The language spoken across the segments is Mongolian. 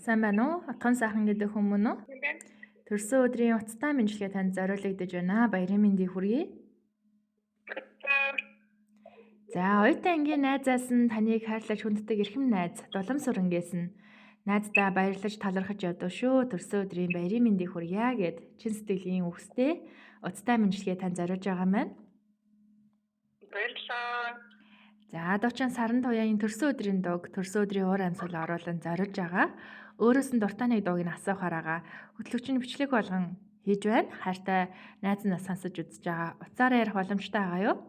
Сайн байна уу? Отгон сайхан гэдэг хүн мөн үү? Төрсөн өдрийн уцтай мэндчилгээ танд зориулагдаж байна. Баярын мэндийг хүргэе. За, оюутан ангийн найзаас нь таныг хайрлаж хүнддэг эрхэм найз Дулам Сүрэнгээс нь найздаа баярлаж талархаж явдаг шүү. Төрсөн өдрийн баярын мэндийг хүргье гэд чин сэтгэлийн үгстэй уцтай мэндчилгээ танд зориулж байгаа юм байна. Баярлалаа. За, дуучин Саран Туяагийн төрсөн өдрийн дууг төрсөн өдрийн уур амьсгал оруулан зориулж байгаа. Өөрөөс нь дуртай нэг дууг нь асуухаар байгаа. Хөтлөгч нь бичлэг болгон хийж байна. Хайртай найз нь сонсож үзэж байгаа. Уцаараа ярих боломжтой байгаа юу?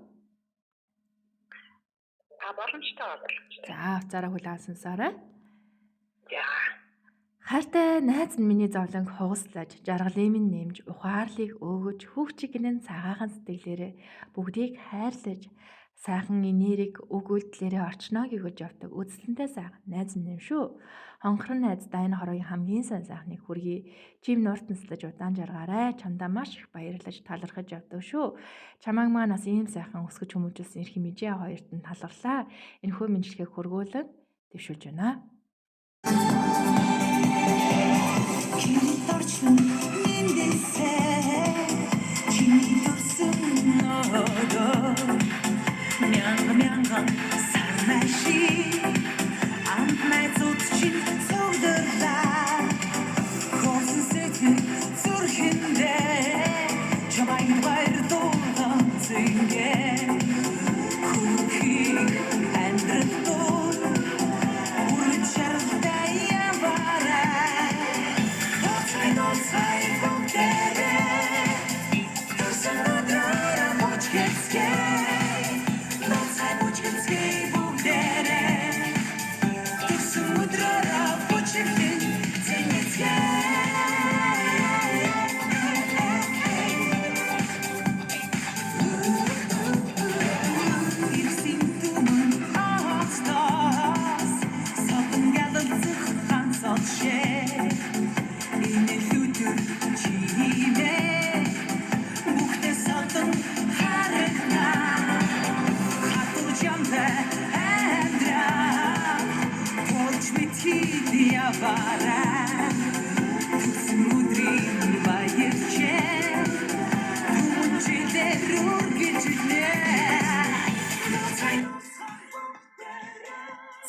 А, боломжтой боломжтой. За, уцаараа хүлээн сонсоорой. За. Хайртай найз нь миний зовлонг хугаслаж, жаргалыг минь нэмж, ухаарлыг өөгөж, хүүхчиг нь цагаахан сэтгэлээрээ бүгдийг хайрлаж, сайхан энерги үг үйлдэлээрээ орчноо гэгүүлж явдаг үзэсгэлэнтэй сайхан найз нь юм шүү. Хонхрон найздаа энэ хороогийн хамгийн сайн сайхныг хүргэе. Чим нуртанслаж удаан жаргаарай. Чамдаа маш их баярлаж талархаж явдаг шүү. Чамааг маань бас ийм сайхан өсгөж хүмүүжүүлсэн эрхэм ээжээ хоёрт нь таларлаа. Энэхүү мэндчилгээг хүргүүлэн дэвшүүлж байна. Чиний дорчлон нэмдэсээ, чиний төрсөн өдөр мянган мянган сарнай шиг амт найзууд чинь цогдрлаа. Хоосон сэтгэл зүрхэндээ чамайг баяр дуудан зингээ хүрхийг амьдрал дур үргэлж шаралтай яваарай. Дууцай, дууцай бүгдээрээ төрсөн өдрөөрөө бүжгэлцгээе. Дууцай, бүжгэлцгээе бүгдээрээ төрсөн өдрөөрөө бүжиглэн зингэцгээе. Ирсэн түмэн оцтоос содон галзах ганц олшээ. Энэ л өдөр чимээ бүхтээ содон харагнаа. Хатуу жамтай амьдрал тулж мэдхийд яваарай. Төрсөн өдрийн баярчээ түмэн жилээр үргэлжлэнэ.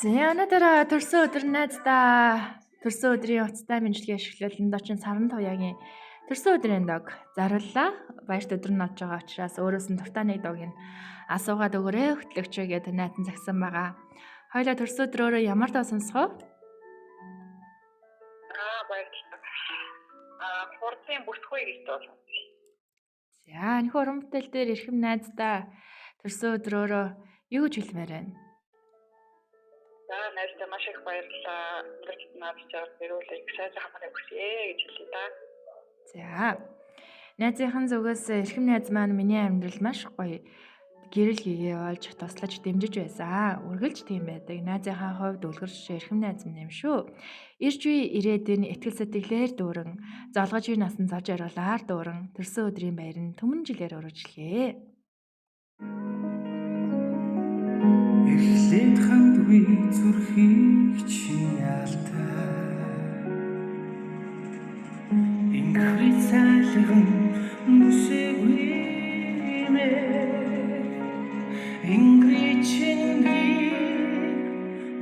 За, өнөөдөр төрсөн өдөр найздаа төрсөн өдрийн уцтай мэндчилгээ ашиглуулсан доочин Саран Туяагийн төрсөн өдрийн дог зориуллаа. Баярт өдөр нь олж байгаа учраас өөрөөс нь дуртай нэг дог нь асуугаад өгөөрэй хөтлөгчөө гэдээ найз нь загсан байгаа. Хоёлаа төрсөн өдрөөрөө ямар дуу сонсох вэ? Аа, баярлалаа. А, хурцын бүртгүү гэж дуу сонсъё. За, энэхүү уран бүтээл дээр эрхэм найздаа төрсөн өдрөөрөө юу гэж хэлмээр байна? За, найздаа маш их баярлалаа. Өнөөдөр наад чаар зэрүүлэг сайн хамаарыг хүсье гэж хэлье да. За. Найзынхан зүгээс эрхэм найз маань миний амьдрал маш гоё гэрэл гэгээ болж туслаж дэмжиж байсан. Үргэлж тийм байдаг. Найзынхаа хувьд үлгэр жишээ эрхэм найз минь юм шүү. Ирж үе ирээдүйн итгэл сэтгэлээр дүүрэн, золгож буй насан зовж жаргалаар дүүрэн, төрсөн өдрийн баяр нь түмэн жилээр өргөжлөе. Эхлээд хандвэ зүрхийг чинь ялтай. Инхри цайлган нүсэгүй мэ. Ингри чингий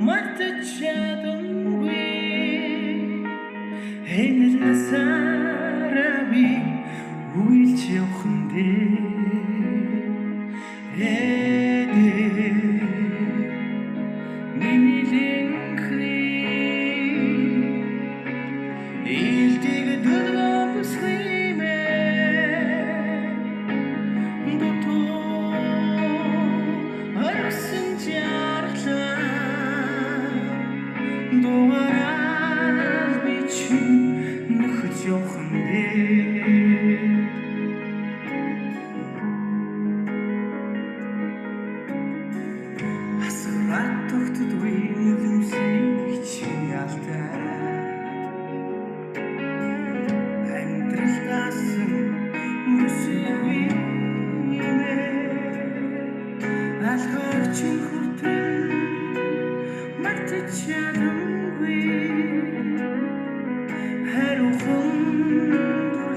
мартаж чадамгүй. Энэл насаараа би үйлж явхан дээр. Эдээ миний лэнхри илдэг дөлгөө бүсгиймэ дутуу орхисон жаргалаа дугаараа би чинь нөхөж явхан дээр.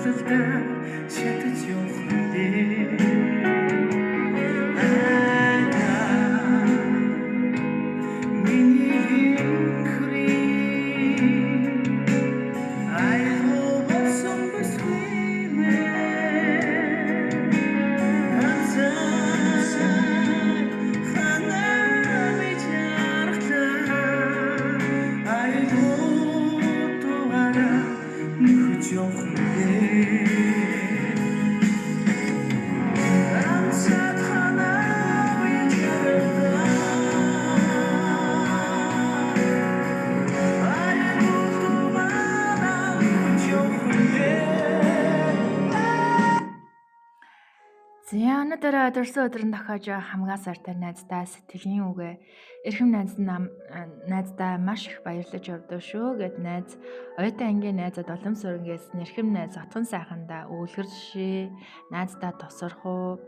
Хангалдаа шатаж явах нь дээ. Миний хинхрийн айлгуу болсон бүсгүй мэ. Ганцхан ханаа жаргалаа айлгуу тугаараа нөхөж явах нь дээ. Ганцхан ханаа жаргалаа айлгуу тугаараа нөхөж явах нь дээ. За, өнөөдөр төрсөн өдөр нь тохиож хамгаа сартай найздаа сэтгэлийн үгээ эрхэм найз нам найздаа маш их баярлаж явдаг шүү гэд найз оюутан ангийн найзад улам сүрэнгээс нэрхэм найз отгон сайхандаа өвлгөр жишээ найздаа тусарх уу,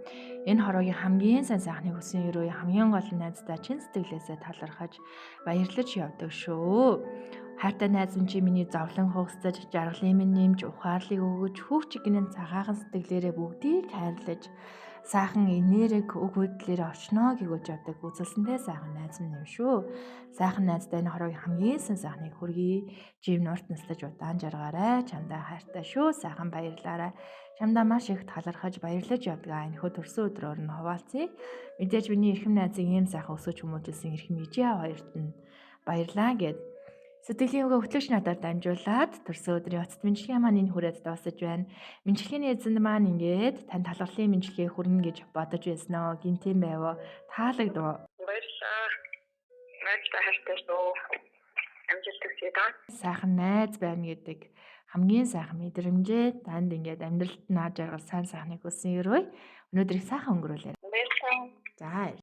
энэ хороогийн хамгийн сайн сайхныг хүсэн өрөө хамгийн гол нь найздаа чин сэтгэлээсээ талархаж баярлаж явдаг шүү. Хайртай найз минь, чи миний зовлон хугасцаж, жаргалын минь нэмж, ухаарлыг өгөж, хүүхч гинэн цагаахан сэтгэлээрээ бүгдийг хайрлаж, сайхан энерги үг хөдлөөр орчноо гэгүүлж явдаг үзэлсэнтэй сайхан найз минь юм шүү. Сайхан найздаа энэ хороогийн хамгийн сайн сайхныг хүргэе. Жим нурт наслаж удаан жаргаарай. Чамдаа хайртай шүү. Сайхан баярлаарай. Чамдаа маш их талархаж баярлаж явдаг. Энэ хөө төрсөн өдрөөр нь хуваалцъя. Мэдээж миний эрхэм найзын ийм сайхан өсөж хүмүүжүүлсэн эрхэм ижээ хоёрт нь баярлаа гэд сэтгэлийн үгээ хөтлөгч надаар дамжуулаад төрсөн өдрийн утас мэндчилгээ маань энэ хүрээд дуусаж байна. Мэндчилгээний эзэнд маань ингээд тань талархлын мэндчилгээ хүрнэ гэж бодож байсан оо. Гинтэн байв. Таалагдав. Баярлалаа. Найздаа хайртай шүү. Амжилт хүсье даа. Сайхан найз байна гэдэг хамгийн сайхан мэдрэмжээ танд ингээд амьдралд наад жаргал сайн сайхныг хүсэн өрөөе. Өнөөдрийг сайхан өнгөрүүлээрэй. Баярлалаа. За.